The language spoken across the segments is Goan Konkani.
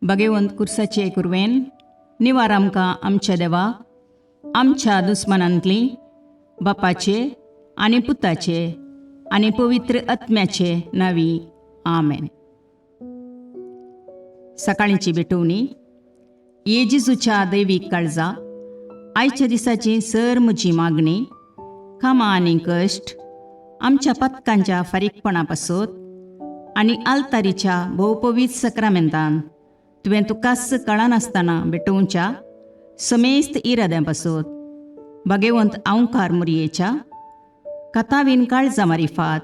भगेवंत कुर्साचे कुरवेन निवार आमकां आमच्या देवा, आमच्या दुस्मानांतली बापाचे आनी पुताचे आनी पवित्र आत्म्याचे नावी, आमेन. सकाळीची भेटवणी. ये जेजूच्या दैवीक काळजा, आयच्या दिसाची सर म्हजी मागणी, कामां आनी कश्ट आमच्या पातकांच्या फारीकपणा पासत आनी आल्तारीच्या भोवपवीत सक्रामेंतान तुवें तुकाच कळनासतना भेटोवच्या समेस्त इराद्यां पासत भगेवंत आंवकार मुरयेच्या कथावीन काळजा मारिफात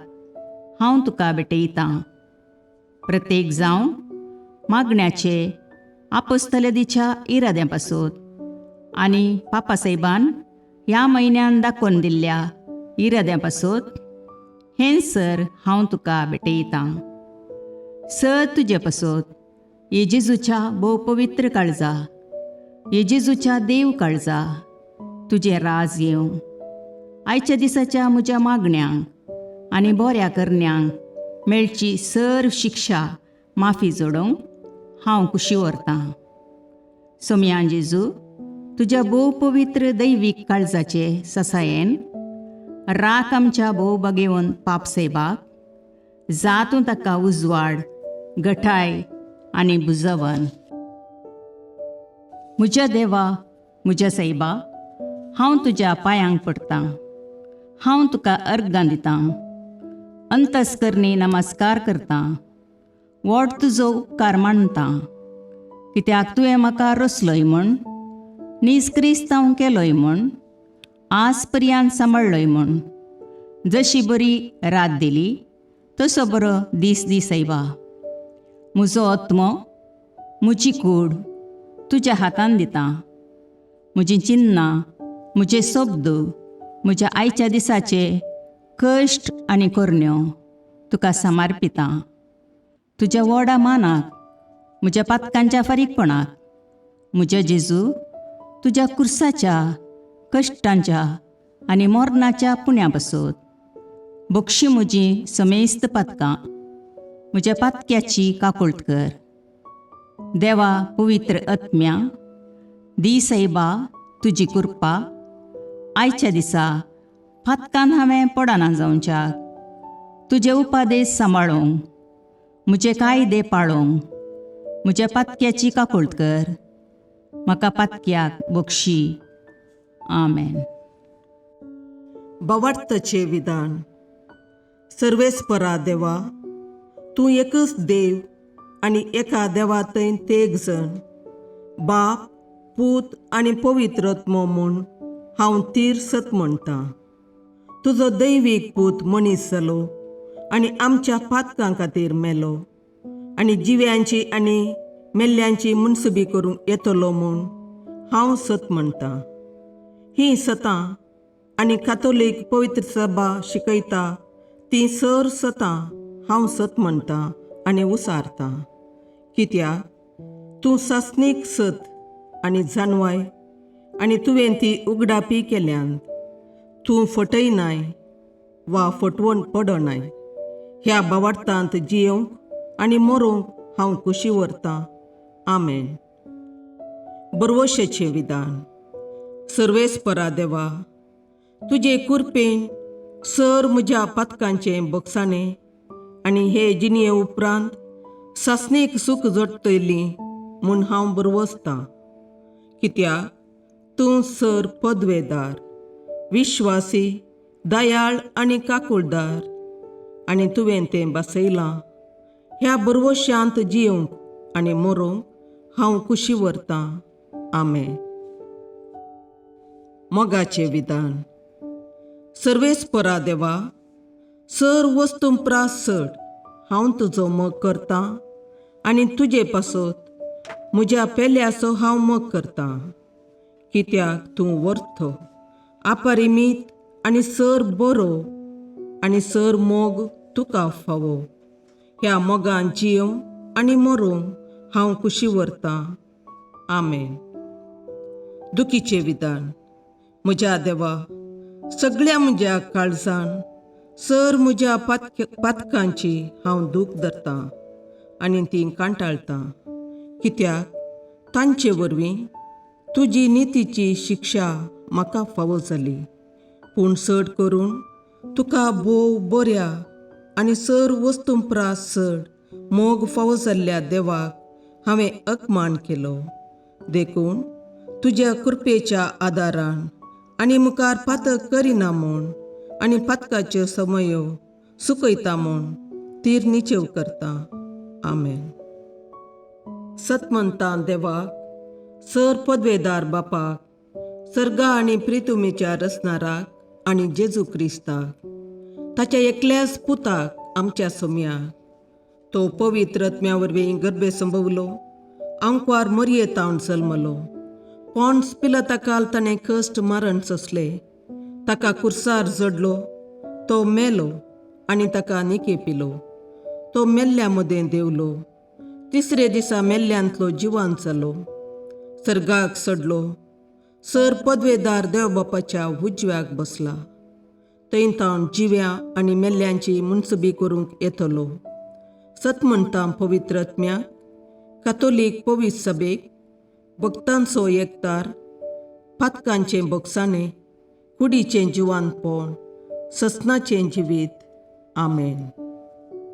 हांव तुका भेटयतां. प्रत्येक जावं मागण्याचे आपोस्तलदीच्या इराद्यां पासत आनी पापासाहेबान ह्या म्हयन्यान दाखोवन दिल्ल्या इराद्यां पासत हें सर हांव तुका भेटयतां. सर तुजे पासत ये जेजूच्या भोव पवित्र काळजा, ये जेजूच्या देव काळजा, तुजें राज येवं. आयच्या दिसाच्या म्हज्या मागण्यांक आनी बऱ्या करण्यांक मेळची सर शिक्षा माफी जोडोवंक हांव कुशी व्हरतां. सोमयान जेजू, तुज्या भोव पवित्र दैवीक काळजाचे ससायेन राख आमच्या भोव बगेवन पाप सेबाक, जातूं ताका उजवाड, गठाय आनी बुजवन. म्हज्या देवा, म्हज्या सायबा, हांव तुज्या पांयांक पडटां. हांव तुका अर्गां दितां, अंतस्करणी नमस्कार करतां, व्हड तुजो उपकार मानतां, कित्याक तुवें म्हाका रचलोय म्हूण, नीज क्रिस्तांव केलोय म्हूण, आज पर्यंत सांबाळ्ळोय म्हूण. जशी बरी रात दिली तसो बरो दीस दी सायबा. म्हजो आत्मो, म्हजी कूड तुज्या हातान दितां. म्हजीं चिन्नां, म्हजे शब्द, म्हज्या आयच्या दिसाचे कश्ट आनी करण्यो तुका समर्पितां. तुज्या व्हडा मानाक, म्हज्या पातकांच्या फारीकपणाक, म्हज्या जेजू, तुज्या कुर्साच्या कश्टांच्या आनी मरणाच्या पुण्या पासत बक्षी म्हजी समेस्त पातकां. म्हज्या पातक्याची काकुळट कर. देवा, पवित्र आत्म्या, दी सायबा तुजी कृपा आयच्या दिसा पातकान हांवें पडना जावच्याक, तुजे उपादेश सांबाळूंक, म्हजे कायदे पाळूंक. म्हज्या पातक्याची काकुळट कर. म्हाका पातक्याक बक्षी. आमेन. भावार्थाचें विधान. सर्वेस्परा देवा, तूं एकच देव आनी एका देवा थंय तेग जण, बाप, पूत आनी पवित्र आत्मो म्हूण हांव तीर सत म्हणटा. तुजो दैवीक पूत मनीस जालो आनी आमच्या पातकां खातीर मेलो आनी जिव्यांची आनी मेल्ल्यांची मुनसुबी करूंक येतलो म्हूण हांव सत म्हणटा. हीं सतां आनी कातोलीक पवित्र सभा शिकयता ती सर सतां हांव सत म्हणटा आनी उसारता, कित्याक तूं सासणीक सत आनी जाणवाय आनी तुवें ती उगडापी केल्यान. तूं फटयनाय वा फटवण पडनाय. ह्या भावार्थांत जियोवंक आनी मरोंक हांव कुशी व्हरतां. आमेन. बरवशेचें विधान. सर्वेस्परा देवा, तुजे कुरपेन सर म्हज्या पातकांचें बक्षाणें आनी हे जिणये उपरांत सासणीक सूख जोडटली म्हूण हांव बरवसतां, कित्याक तूं सर पदवेदार, विश्वासी, दयाळ आनी काकुळदार आनी तुवें तें बसयलां. ह्या बरवशांत जियोवंक आनी मरोंक हांव कुशी व्हरतां. आमेन. मोगाचें विधान. सर्वेस्परा देवा, सर वस्तू प्रास चड हांव तुजो मोग करतां आनी तुजे पासत म्हज्या पेल्याचो हांव मोग करतां, कित्याक तूं वर्थ, अपरिमीत आनी सर बरो आनी सर मोग तुका फावो. ह्या मोगान जियोवंक आनी मरोंक हांव कुशी व्हरतां. आमेन. दुखीचें विधान. म्हज्या देवा, सगळ्या म्हज्या काळजान सर म्हज्या पातकांची हांव दूख धरतां आनी ती कांटाळटां. कित्याक तांचे वरवीं तुजी नितीची शिक्षा म्हाका फावो जाली. पूण चड करून तुका भोव बऱ्या आनी सर वस्तूं प्रास चड मोग फावो जाल्ल्या देवाक हांवें अपमान केलो. देखून तुज्या कृपेच्या आदारान आनी मुखार पातक करिना म्हूण आनी पातकाच्यो समयो सुकयता म्हूण तीर निचेव करता. आमेन. सतमंतां देवाक, सर पदवेदार बापाक, सर्गा आनी प्रितुमेच्या रचणाराक आनी जेजू क्रिस्ताक, ताच्या एकल्याच पुताक आमच्या सोम्याक, तो पवित्र आत्म्या वरवीं गर्भे संभवलो, आंकवार मरये तावन जल्मलो, पोंड्स पिलताकाल ताणें कश्ट मरण सोंसले, ताका कुर्सार जडलो, तो मेलो आनी ताका निके पिलो, तो मेल्ल्या मदें देंवलो, तिसरे दिसा मेल्ल्यांतलो जिवान जालो, सर्गाक सडलो, सर पदवेदार देव बापाच्या उजव्याक बसला, थंय तावन जिव्या आनी मेल्ल्यांची मुनसबी करूंक येतलो. सत म्हणटा पवित्र आत्म्याक, कातोलीक पवित्र सभेक, भक्तांचो एकतार, पातकांचें बोगसाणें, कुडीचें जिवानपण, ससनाचें जिवीत. आमेन.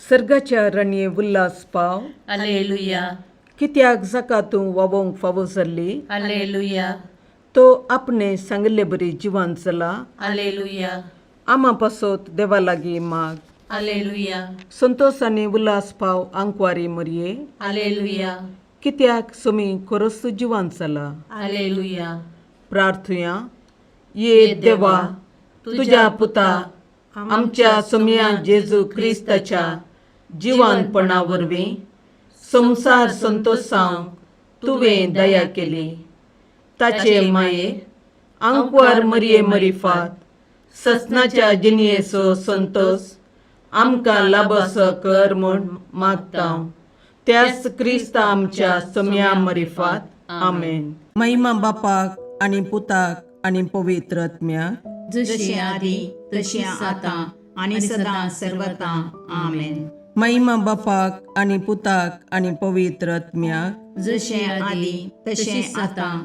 सर्गाच्या रणये उल्हास पाव. अलेलुया. कित्याक जाका तूं वावोवंक फावो जाल्ली, अलेलुया. तो आपणे सांगिल्ले बरी जिवान जाला. अलेलुया. आमा पासत देवा लागीं माग. अलेलुया. संतोश आनी उल्हास पाव आंकवारी मरये. अलेलुया. कित्याक सोमी खरोच जिवान जाला. अलेलुया. प्रार्थुया. ये देवा, तुज्या पुता आमच्या सोमया जेजू क्रिस्ताच्या जिवानपणा वरवीं संवसार संतोसांक तुवें दया केली. ताचे माये आंकवार मरये मरिफात ससनाच्या जिणयेचो संतोस आमकां लाबसो कर म्हूण मागता, त्याच क्रिस्ता आमच्या सोमया मरिफात. आमेन. महिमा बापाक आनी पुताक आनी पवित्र आत्म्याक, जशी आदी तशी आतां आनी सदां सर्वता. आमेन. महिमा बापाक आनी पुताक आनी पवित्र आत्म्याक, जशें आदी तशें आतां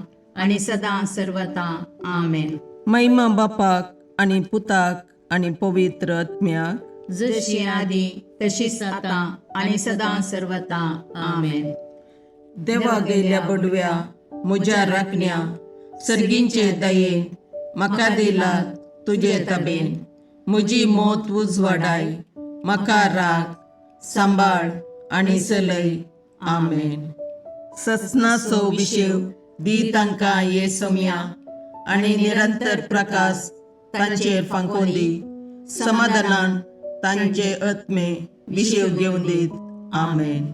आनी सदां सर्वता. आमेन. महिमा बापाक आनी पुताक आनी पवित्र आत्म्याक, जशी आदी तशीच आतां आनी सदां सर्वता. आमेन. देवा गेल्या बडव्या म्हज्या राखण्या, सर्गींचे दयेन म्हाका दिला तुजे तबेन, म्हजी मोत उजवाडाय, म्हाका राख, सांबाळ आनी चलय. आमेन. ससनाचो विशेव दी तांकां ये सोम्या, आनी निरंतर प्रकाश तांचेर फांकोवन दी, समाधानान तांचे आत्मे विशेव घेवन दीत. आमेन.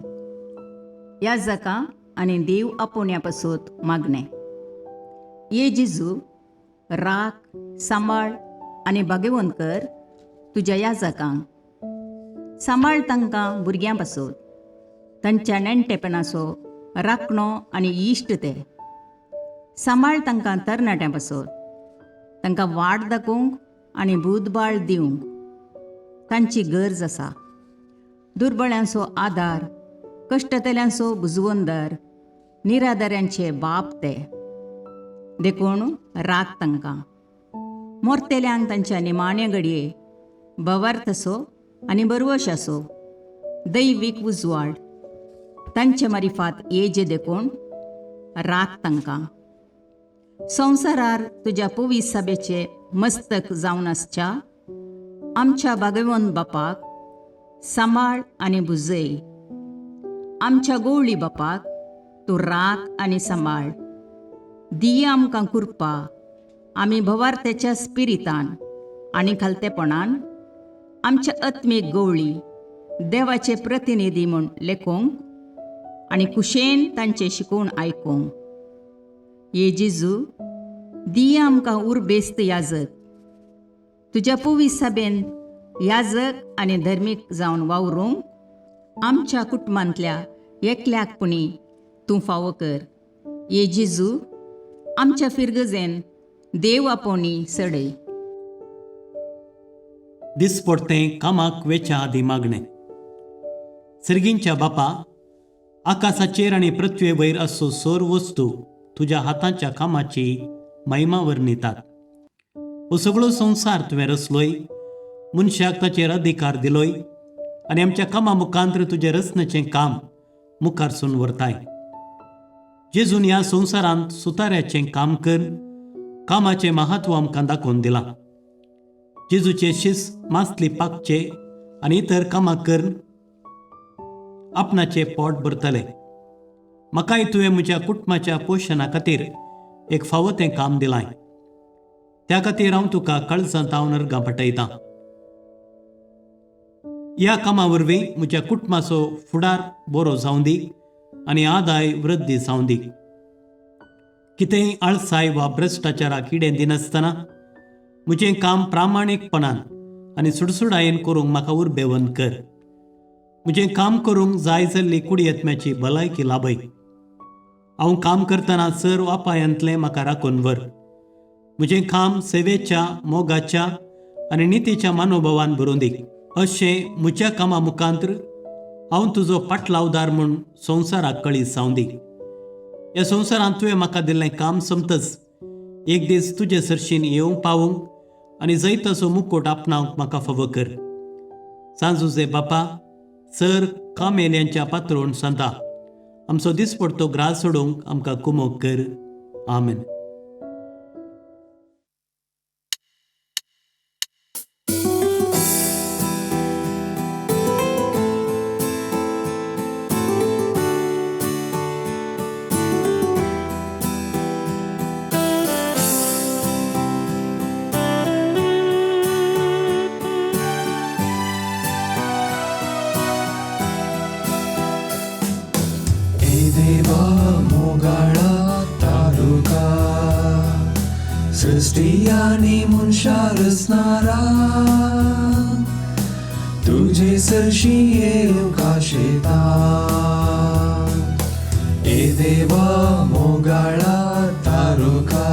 ह्या जाका आनी देव आपोवण्या पासत मागणें. ये जेजू, राख, सांबाळ आनी भागेवंत कर तुज्या ह्या जाकांक. सांबाळ तांकां भुरग्यां पासत, तांच्या नेणटेपणाचो राखणो आनी इश्ट ते. सांबाळ तांकां तरणाट्यां पासत, तांकां वाट दाखोवंक आनी बुदबाळ दिवंक तांची गरज आसा. दुर्बळ्यांचो आदार, कश्टतल्यांचो बुजवंदर, निराधाऱ्यांचे बाप ते, देखून राख तांकां. मोरतेल्यांक तांच्या निमाण्या घडये भवार्थ आसो आनी बरवश आसो, दैवीक उजवाड तांचे मारिफात येजे, देखून राख तांकां. संवसारार तुज्या पवित्र सभेचे मस्तक जावन आसच्या आमच्या भागवंत बापाक सांबाळ आनी भुजय. आमच्या गोवळी बापाक तूं राख आनी सांबाळ. दिया आमकां कृपा, आमी भवार्थ्याच्या स्पिरितान आनी खालतेपणान आमच्या आत्मीक गवळी देवाचे प्रतिनिधी म्हूण लेखोवंक आनी कुशेन तांचें शिकोवन आयकोंक. ये जेजू, दिया आमकां उर्बेस्त याजक, तुज्या पवित्र सभेन याजक आनी धर्मीक जावन वावरूंक आमच्या कुटुंबांतल्या एकल्याक पुणी तूं फावो कर. ये जेजू, आमच्या फिरगजेन देव आपोवणी सडय. दिसपडतें कामाक वेच्या आदीं मागणें. सर्गींच्या बापा, आकाशाचेर आनी पृथ्वे वयर असो सोर वस्तू तुज्या हाताच्या कामाची महिमा वर्णितात. हो सगळो संवसार तुवें रचलोय, मनशाक ताचेर अधिकार दिलोय आनी आमच्या कामा मुखांतर तुजें रचनेचें काम मुखारसून व्हरताय. जेजून ह्या संवसारांत सुताऱ्याचें काम कर कामाचें महत्व आमकां दाखोवन दिलां. जेजूचे शिस मासली पाकचे आनी इतर कामां करून आपणाचें पोट भरतले. म्हाकाय तुवें म्हज्या कुटुंबाच्या पोशणा खातीर एक फावो तें काम दिलां. त्या खातीर हांव तुका कळसांत हांव अर्गां पाठयतां. ह्या कामा वरवीं म्हज्या कुटुंबाचो फुडार बरो जावं दी आनी आदाय वृद्धी जावं दी. कितेंय आळसाय वा भ्रश्टाचाराक किडें दिनासतना म्हजें काम प्रामाणीकपणान आनी सुडसुडायेन करूंक म्हाका उर्बेवंत कर. म्हजें काम करूंक जाय जाल्ली कुडयेत्म्याची भलायकी लाभय. हांव काम करतना सर वापायांतलें म्हाका राखून व्हर. म्हजें काम सेवेच्या, मोगाच्या आनी नितीच्या मनोभावान भरून दी. अशें म्हज्या कामा मुखांतर हांव तुजो पाटलावदार म्हूण संवसाराक कळीत जावं दी. ह्या संवसारांत तुवें म्हाका दिल्लें काम सोंपतच एक दीस तुजे सरशीन येवंक पावूंक आनी जैताचो मुकोट आपणावंक म्हाका फावो कर. सांजुजे बापा, सर कामेल्यांच्या पात्रोण सांता, आमचो दिसपडतो ग्रास सोडूंक आमकां कुमोक कर. आमेन. देवा मोगाळा तारुका, सृष्टी आनी मनशा रचणारा, तुजे सरशी येवंक आशेता. ए देवा मोगाळा तारुका,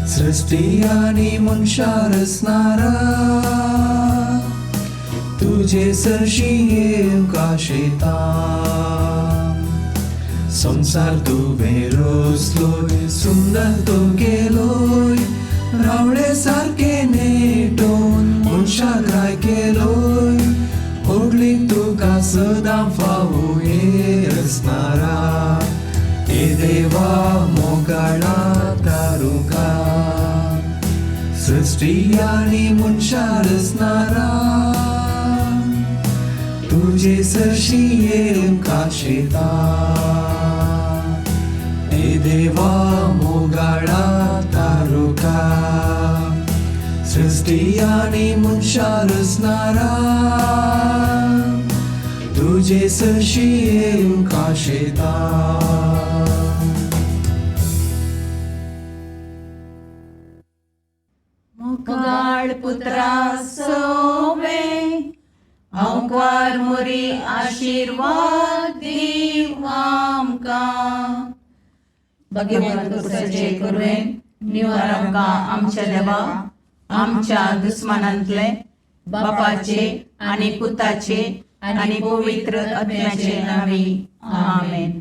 सृष्टी आनी मनशा रचणारा, तुजे सरशी येवंक आशेता. संवसार तुवें रचलोय, सुंदर तो केलोय, रावळे सारके नेटोवन मनशाक राय केलोय. होडली तुका सदां फावो हे रचणारा, हे देवा मोगाळा तारुका, सृष्टी आनी मनशा रचणारा, तुजे सरशी येवंक आशेता. हे देवा मोगाळा तारुका, सृष्टी आनी मनशा रचणारा, तुजे सरशी येवंक आशेता. मोगाळ पुत्रा सोवे हांवकार मोरी आशिर्वाद दीव आमकां. भगवंत कुसाचे कुरवेन निवार आमकां आमच्या देवा, आमच्या दुस्मानांतले बापाचे आनी पुताचे आनी पवित्र आत्म्याचे नांवी. आमेन.